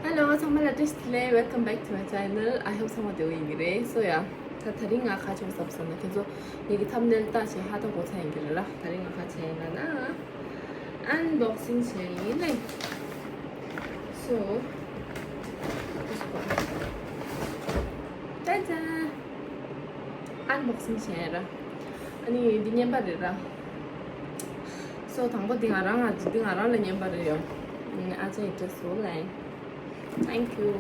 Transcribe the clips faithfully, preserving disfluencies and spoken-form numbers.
Hello, ཚང་མ་ལ་བཀྲ་ཤིས་བདེ་ལེགས། Welcome back to my channel. I hope ཚང་མ་བདེ་པོ་ཡིན་གྱི་རེད། So yeah, ད་དེ་རིང་ང་ག་བྱེད་ཟེར་ན། ཁྱེད་ཚོ་ངེད་ཀྱི་thumbnail་ལྟ་བྱས་ཧ་ད་གོ་ཚར་ཡིན་གྱི་རེད་ལ། དེ་རིང་ང་ག་བྱེད་ཡིན་ལབ་ན། Unboxing་བྱས་ཡིན་ལེ། So, ཅན་ཅན། Unboxing་བྱས་ར། ཨ་ནི་འདི་བརྙན་པར་རེད་ར། So དང་པོ་འདི་ང་རང་ང་འདི་ང་རང་ལ་བརྙན་པར་རེད་ཡོ། ཨ་ཅེ་ཡི་བྲེས་སུ་ལེན། Thank you.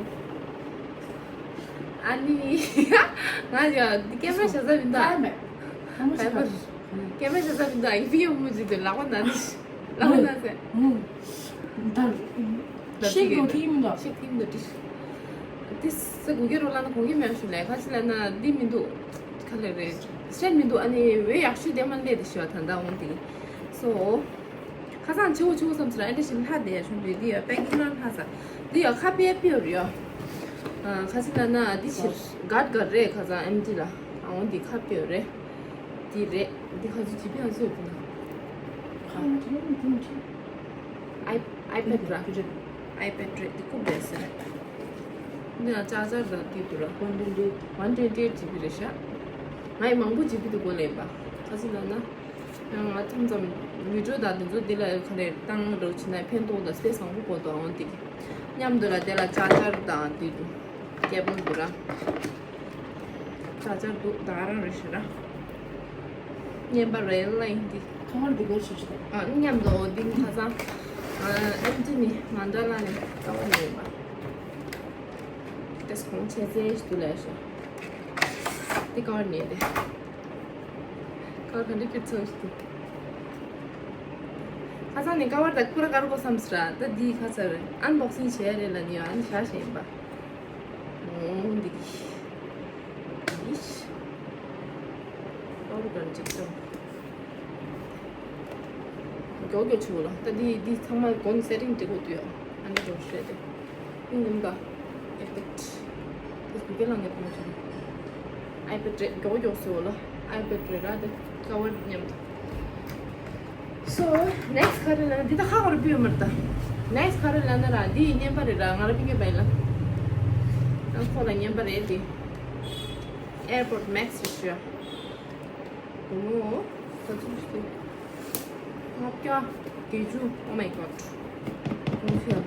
ཨ་ནི་ང་ཡ་འདི་ཀེམ་ར་བཞག་ས་མི་འདུག་ཨ་མེ། ཧ་མོ་ཞིག་ཧ་མོ་ཞིག་ཀེམ་ར་བཞག་ས་མི་འདུག་ཨ་ཡི་བི་ཡོ་མོ་ཅིག་འདུག་ལག་པ་ན་འདི། ལག་པ་ན་ཟེར། ད་ཤིག་འགྲོ་ཐིག་མི་འདུག་ཤིག་ཐིག་མི་འདུག་ཏིས། ཏིས་སེ་གུ་གེ་རོ་ལ་ན་གོ་གེ་མེད་ཤུ་ལེ། ཁ་ཅི་ལ་ན་འདི་མི་འདུག་ཁ་ལེ་རེད། སེ་མི་འདུག་ཨ་ནི་ཝེ་ཡག་ཤུ་དེ་མ་ལེ་དེ་ཤི་བ་ད་ད་འོང་དེ། སོ། ཁ་སང་ཆུ་བོ་ཆུ་བོ་བསམ་སི་ར་ཨེ་འདྲ་ཞིག་ལྷ་དེ་ཡ་ཆུང་དུས་འདི་ཡ་པེ་ཀིང་ལ་ལྷ་ས། འདི་ཡ་ཁ་པེ་པེ་ཡོ་རེད་ཡ། ཁ་ཅི་ལ་ན་འདི་ཕྱིར་གར་གར་རེད། ཁ་སང་ཨེམ་ཏི་ལ་འོང་འདི་ཁ་པེ་ཡོ་རེད། འདི་རེད། འདི་ཁ་ཅི་ཇི་པི་ཨ་ཟོས་དེ་ན། ཁ་ཨ་ཨའི་ཨའི་པེ་ཌི་ར། ཨའི་པེ་ཌི་རེད། འདི་ཀུ་བེ་སེ་རེད། འདི་ན་ཅར་ཇར་དང་འདི་འདུག་ར། one twenty eight one twenty eight G B རེད་ཤག་ང་ཡི་མང་པོ་ཇི་པི་འདུག་གོ་ལེན་པ། ཁ་ཅི་ལ་ན། ང་ཐམ་ཙམ་བི་ཌི་ཡོ་དང་འདི་ཚོ་འདི་ལ་ག་རེ་བཏང་རོགས་བྱེད་ན་ཕན་ཐོགས་དང་སྤེ་བཟང་པོ་གོ་དོ་འོང་འདི། མཉམ་དུ་ལ་དེ་ལ་ཅར་ཇར་དང་འདི་འདུག་ཀེ་བལ་འདུག་ར། ཅར་ཇར་འདུག་ད་རང་རེ་ཞུ་ར། བརྙན་པར་རེད་ལ་ཡིན་འདི། ཁ་པར་འདི་གོ་ཞུ་ཞུ། ཨ་མཉམ་དུ་འོ་འདི་ཁ་སང་ཨ་ཨེམ་ཅི་ནི་མ་འདྲ་ལ་ནི་ཀ་བ་ནི་ཡིན་པ། ཏེས་ཁོང་ཆེ་ཚེ་ཞུ་ལ་ཞུ། འདི་ཀ་བ་ནི་དེ། ཀ་བ་ག་འདྲ་ཁྱེར་ཚོ་ཞུ། ཁ་སང་ནི་ཀ་བ་ད་ཀུ་ར་ཀར་གོ་བསམ་སི་ར། ད་འདི་ཁ་ཚར་ཨན་བོག་སིང་བྱས་རེད་ལ་ནི་ཡང་ཨན་ཤ་ཞེན་པ། འོ་འདི་གི། ཨོ་རུ་གར་ཅིག་ཙམ། མགྱོགས་མགྱོགས་བྱེད་དགོས་ལ། ད་འདི་འདི་ཚང་མ་གོན་སེ་ཊིང་འགྲིག་གོ་དུས་ཨ་ནི་འགྲོ་ཤེས་ཏེ། ཨིན་ནམ་ག་ཨའི་པེ་ཌི། དེ་གུ་གེ་ལ་ངེད་མོ་ཆུ། ཨའི་པེ་ཌི་རེད། མགྱོགས་མགྱོགས་བཟོས་ལ། ཨའི་པེ་ཌི་རེད་ར་དེ་ཀ་བར་མཉམ་དུ། So next་ག་རེ་ལབ་ན་འདི་ད་ཧ་གོ་རེ་བུད་མར་ད། Next་ག་རེ་ལབ་ན་ར་འདི་ཡི་བརྙན་པར་རེད་ར་ང་ར་ཕི་གེ་བའི་ལ། ད་ཁོ་ལ་བརྙན་པར་རེད་དེ། AirPods Max་རེད་ཤོད། བུ་མོ། ད་ཚོད་ཤི། ལྔ་བརྒྱ། བརྒྱད་ཅུ། Oh my god. ཁོང་ཚོས།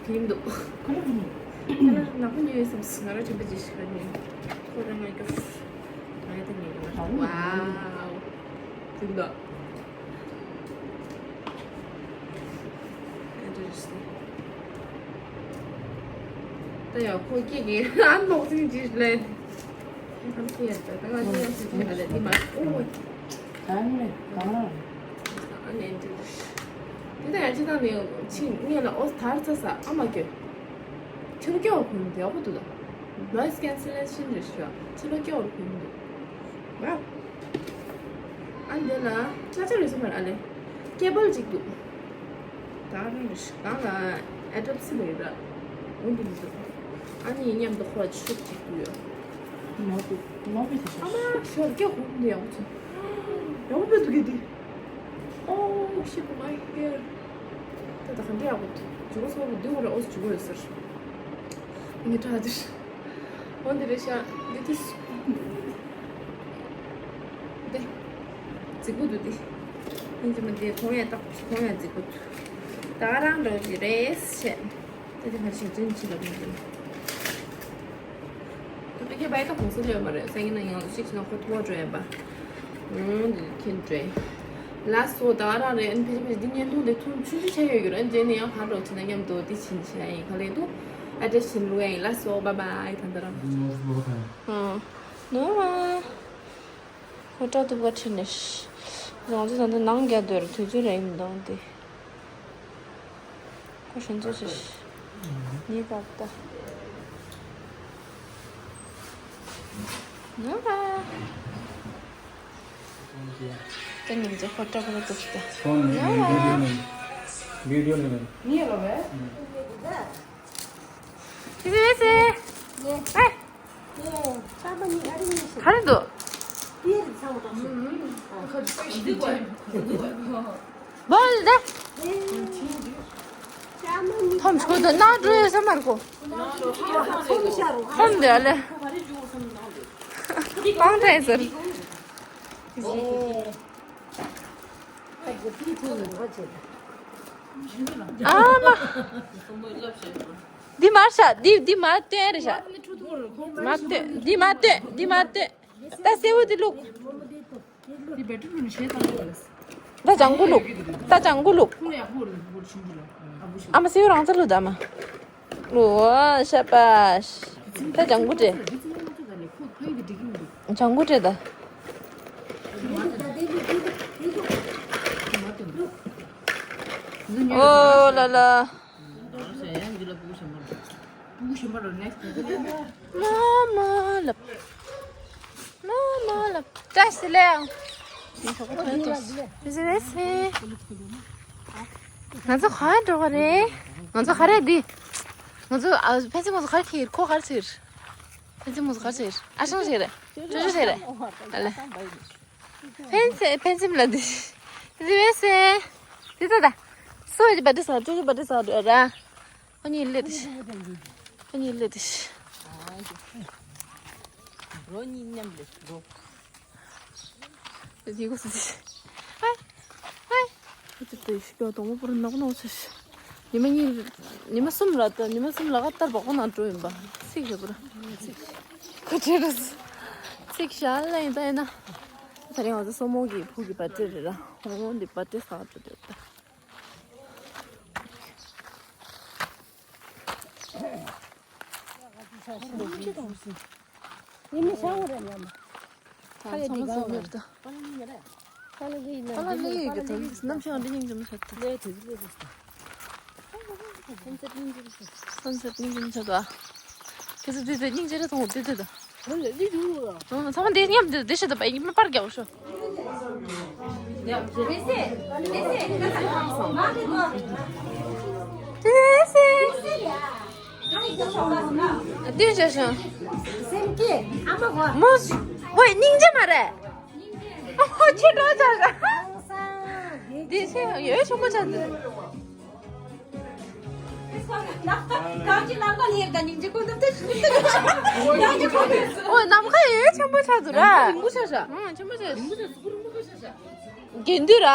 དེ་འདུག་ཁོ་ལ་བུ་མོ། ཁོ་ལ་ནག་པོ་ཉོས་ཡོད་བསམ་སོང་། ང་རང་དྲན་པ་ཇི་ཞིག་ར་ཉོས། ཁོ་རང་ང་སྐྱོ། ང་ཡ་ད་ཉོས་ཡོད། Wow. དེ་འདུག Interesting. ད་ཡང་ཁོ་སྐད་ཀྱི་ཨན་བོག་སིང་ཅིག་ལས། ཨན་ཁོ་ཡ་ད་ད་ང་ཅི་ཡང་ཟེར་གྱི་མ་རེད་འདི་མ། ཨོ། ད་ནི་གང་ལ། ཨན་ཨེན་ཏི་ལིཤ། དེ་ད་ཡང་ཅི་ད་ནི་ཕྱི་ངས་ལ་ཨོ་དར་ཚ་ས་ཨ་མ་ཀྱོ། ཕྱི་ལོ་སྐྱེ་བར་ཁུངས་དེ་ཡག་པོ་འདུག་ད། Noise cancellation་རེད་ཤག་ཕྱི་ལོ་སྐྱེ་བར་ཁུངས་འདུག་ཝའོ། ཨ་འདི་ལ་ཅ་ཅ་རེད་སོང་མ་རེད། ཨ་ལེ། ཀེ་བལ་གཅིག་འདུག་ད་རང་རེད་ཤག་གང་ལ་ཨེ་ཌབ་སི་རེད་ར། འོན་ཏེ་མི་འདུག་ཨ་ནི་ཡིན་མཉམ་དུ་ཁོ་ལ་ཆུ་གཅིག་འདུག་ཡོད། མ་བུ་མ་བུ་དེ་ཤག་ཨ་མ་ཤོར་སྐྱེ་ཧུམ་འདི་ཡག་པོ་ཚོ། ཡག་པོ་འདུག་གི་འདི། Oh shit, my hair. ད་ད་ག་འདྲ་ཡག་པོ་འདུག་འཇུ་གོ་སོང་འདི་འོ་ར་ཨོ་འཇུ་གོ་ཡོད་ཟེར། ངས་དྲ་འདིར། འོ་འདི་རེད་ཤག་འདི་དུས། འདི། རྫིག་པོ་འདུག་འདི། ཡིན་གཅིག་མིན་འདི་གོང་ཡང་ཏག་གོང་ཡང་རྫིག་པོ་འདུག་ད་ག་རང་འདྲ་བོ་ཞིག་རེད་བཤད། ད་དེ་ཕར་ཕྱིན་ཅི་ལབ་ན་འདི། ད་ཕ་གི་བའི་ད་གོང་ས་ལོས་མ་རེད། སང་ཉིན་ན་ཡང་ཞིག་ན་ཁོ་ཐོ་འགྲོ་ཡ་པ། འོ་འདི་ཁྱེད་འདྲེ། ལ་སོ་ད་ག་རང་རེད། ཨན་ཕི་ཕི་འདི་བརྙན་ཐུང་དེ་ཐུང་ཆུང་ཆུང་ཆ་ཡོད་གི་ར། ཨན་རྗེས་ནས་ཡང་ཕར་འགྲོ་ཕྱིན་ན་མཉམ་དུ་འདི་ཕྱིན་ཆ་ཡིན་ག་ལེ་འདུག་ཨ་འདྲེ་ཕྱིན་ལུགས་ཡིན། ལ་སོ་བཱའི་བཱའི། ད་ད་རང་། ཨ། ནོ་ར། ཧོ་ཏྲ་ཐུབ་ག་ཁྲིད་ནས། རང་ཚོ་ད་ལྟ་ནང་རྒྱ་སྡོད་ར། དུས་ཚོད་རེད་མི་འདུག་འདི། ཁོ་ཞིག་འཚོ་ཞིག་ངའི་པགས་ཏ། ནོ་ར། ད་ཉིན་ཚེ་ཧོ་ཏྲ་ཁོ་ལ་ཐུག་སྟེ། ཕོན་ནི་ནོ་ར། བི་ཌིའོ་ནི། བི་ཌིའོ་ནི། ངའི་རོ་བས། ཏི་ཏི་ཝེ་སེ། ཨེ། ག་རེ་འདུག་བོལ་ཏེ། ཐོམ་ཆོ་དོ་ན་འགྲོ་ཡོད་ས་མར་གོ། ཐོམ་དེ་ཨ་ལེ། པང་ཏྲེ་ཟེར། ཨ་མ། འདི་མར་ཤ། འདི་འདི་མར་སྟོན་རེ་ཤ། མར་སྟོན། འདི་མར་སྟོན། འདི་མར་སྟོན། ད་སེའུ་འདི་བླུགས། འདི་བེ་ཏྲི་ལུ་ནི་ཤེས་ད་ལུ་ལས། ད་ལྗང་གུ་བླུགས། ད་ལྗང་གུ་བླུགས། ཁུང་ལ་ཡག་པོ་རེད་ཁུང་ལ་ཆུང་ཆུང་ལ། ཨ་མ་སེའུ་རང་ཚ་ལུ་ད་མ། ལུ་ཨ་ཤ་པ་ཤ། ད་ལྗང་གུ་སྤྲད། ལྗང་གུ་སྤྲད་ད། ཨོ་ལ་ལ། མ་མ་ལབ། མ་མ་ལབ། བཀྲ་ཤིས་བདེ་ལེགས། ཟེར་བས་ཟེར། ང་ཚོ་ག་པར་འགྲོ་གི་རེད། ང་ཚོ་ག་རེ་འདི། ང་ཚོ་ཨ་ཕན་ཚུན་ང་ཚོ་ག་རེ་ཁྱེར་ཁོ་ག་རེ་ཟེར། ཕན་ཚུན་ང་ཚོ་ག་རེ་ཟེར། ཨ་ཞང་ཟེར་རེད། ཅོ་ཅོ་ཟེར་རེད། ཨ་ལེ། ཕན་ཚུན་ཕན་ཚུན་ལ་འདི། ཟེར་བས་ཟེར། དེ་ལྟ་ད། སོ་ཡི་བ་ཏི་ས་ཅོ་ཅོ་བ་ཏི་ས་འགྲོ་ར། ཁོ་གཉིས་སླེབས་ཏེ། ཁོ་གཉིས་སླེབས་ཏེ། འགྲོ་གཉིས་མཉམ་སླེབས་འགྲོ། དེ་གོ་སི། ཧའི། ཧའི། ཁོ་ཚོ་དེ་ཤི་ཀ་དོང་པོ་པོར་ནག་ནོག་ཆེ་ཤི། ཉི་མ་གཉིས། ཉི་མ་གསུམ་ལ་ད་ཉི་མ་གསུམ་ལ་ཀ་ལྟར་བག་ན་འགྲོ་ཡིན་པ། ཚིག་ཞེ་པོ་ར། ཁོ་ཚོ་ར། ཚིག་ཞལ་ལ་ཡིན་ད་ཡིན་ན། ད་རིང་ང་ཚོ་སོ་མོ་གི་བུ་གི་བར་ཐི་ཌེ་རེད་ར། ཧོང་ཧོང་འདི་བར་ཐི་ཌེ་ས་འགྲོ་དེ་ད། ཡིན་མི་ཤ་བོ་རེད་ཉམས། ཚང་མ་ཚང་མ་ཡོད་ད། པ་ལ་ལི་ཡི་གི་དོན་ནམ་ཞིག་འདི་སྙིང་རྗེ་མོ་ཆགས་ད། ལས་དེ་ལས་རེད། སམ་སེ་སྙིང་རྗེ་མོ་ཆགས་ད། ཁྱེད་ཚོ་དེ་ཚོ་སྙིང་རྗེ་རེད་མཐོང་དེ་དེ་ད། ཚང་མ་དེ་མཉམ་དུ་བདེ་ཤ་དང་པ་ཡིན་མ་པར་རྒྱག་ཤོག་དེ་བྱས་ཤིང་། མོ། ཝེ་སྙིང་རྗེ་མ་རེད། ཨ་མོ་ཁྱེད་འགྲོ་ཚར། དེ་ཚེ་ཡོད་ཆུང་མ་ཆགས་འདུག་ཨོ་ནམ་མཁའ་ཡོད་ཆེན་པོ་ཆགས་འདུག་ར། རིང་པོ་ཆགས་ཤག་ཨང་ཆེན་པོ་ཆགས། དགེ་འདུན་ར།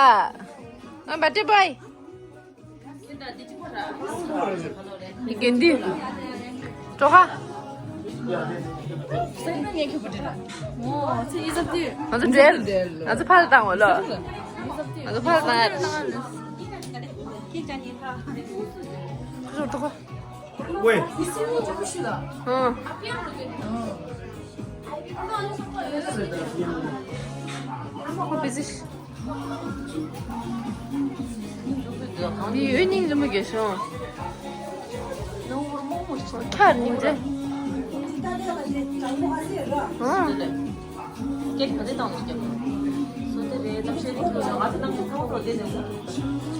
ཨ་བ་ཏྲེ་བའི། དགེ་འདུན། གྲོ་ཁ། ང་ཚོ་འབྲེལ། ང་ཚོ་ཕར་བཏང་བ་ལོ། ང་ཚོ་ཕར་བཏང་ཡ། ཁོ་ཚོ་གྲོ་ཁ། ཝེ། ཧང་། ཁོ་བི་ཟི། འདི་ཡོད་སྙིང་རྗེ་མོ་རྒྱལ་བྱུང་། ཁྱར་སྙིང་རྗེ། ཧང་། སྐད་ག་དེ་བཏང་ནས་རྒྱབ། སོ་དེ་རེད་གཏམ་བཤད་རིགས་ཚོ་ང་ཚོ་གཏམ་བཤད་ཚང་མ་བསྡད་ནས་ངོ་།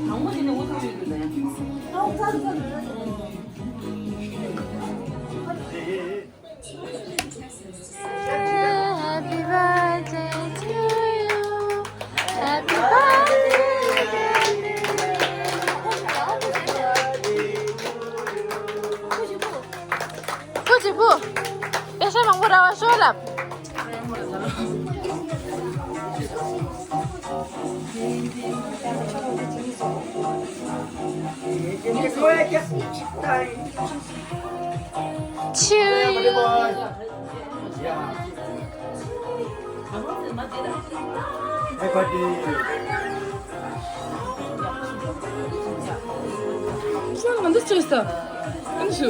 དྲང་མོ་དེ་ནས་ངོ་ཚ་ཡོད་དུས་ལ་ཡང་། Happy birthday to you. Happy birthday to you. ཁོ་ཅི་པོ། པེ་ཤ་མང་པོ་ར་བ་ཤོ་ལབ། ཆུ་ཡོད། ང་འདི་བཅོས་ས། ཨ་ནི་ཞུ།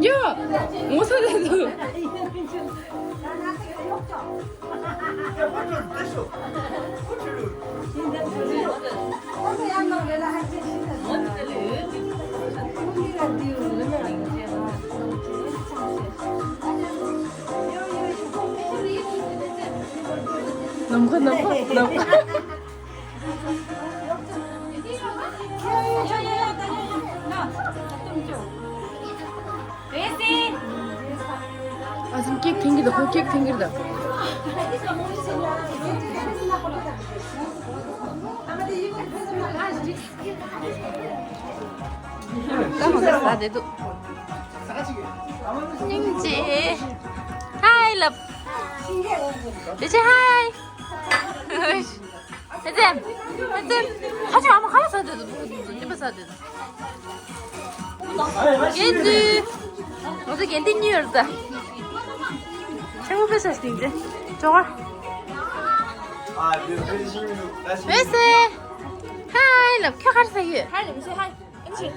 ཡ། ངོ་ཚ་རེད་འདུག་ནམ་མཁའ་ནམ་མཁའ་ནམ་མཁའ། འདི་ཁོ་ཁེག་འཐེན་གྱི་རེད། ད་མ་ག་ས་དེ་འདུག་སྙིང་རྗེ། ཧའི་ལབ། དེ་ཆེ་ཧའི། ཨེ་ཙེ། ཨེ་ཙེ། ཁ་ཆུ་ཨ་མ་ཁ་ལ་ཟ་དེ་འདུག་སྙིང་པ་ཟ་དེ་འདུག་དགེ་འདུན། ང་ཚོ་དགེ་འདུན་གཉིས་ཡོད་རེད་ད། ཆེན་པོ་དཔེ་ཆ་ཞིག་འདི་ཅོག་ཨ། ཨེ་སེ། ཧའི་ལབ་ཁྱོད་ག་རེ་ཟ་ཡོད། ཧའི་ལབ་ཟེར་ཧའི། ཨེ་ཤེ།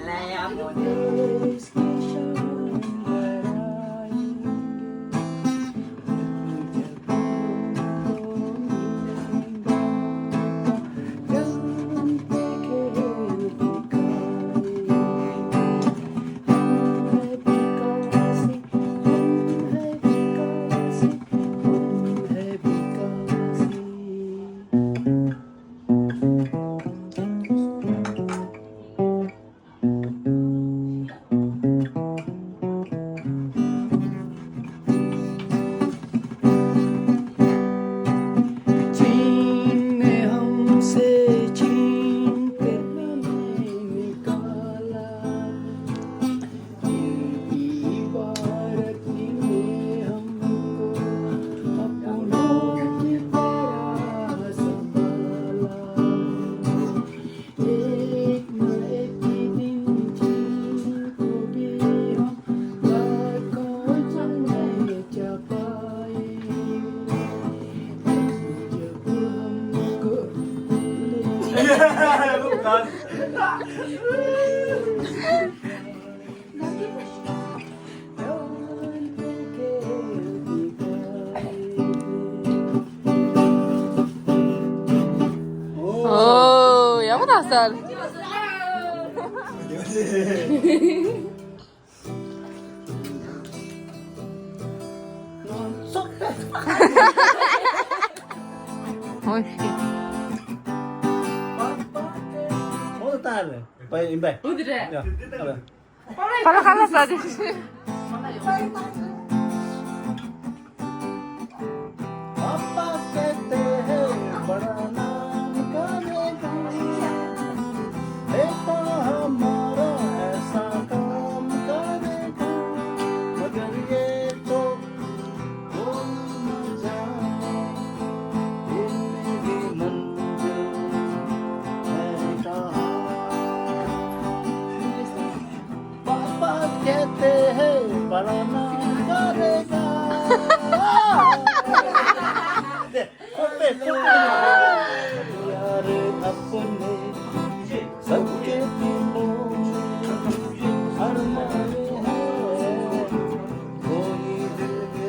ཨོ། ཡག་པོ་འདུག་ཟེར། ཨོ་ཤི། ཨོ་ད་རེད། པ་ཡིན་པས། ཨོ་དེ་རེད། ཡ། ཨ་རེད། ཁ་ལ་ཁ་ལ་ཟ་དེ། पापा कहते हैं बड़ा ना करेगा। यार अपने सबके दिलों में अरमान है कोई दिल के।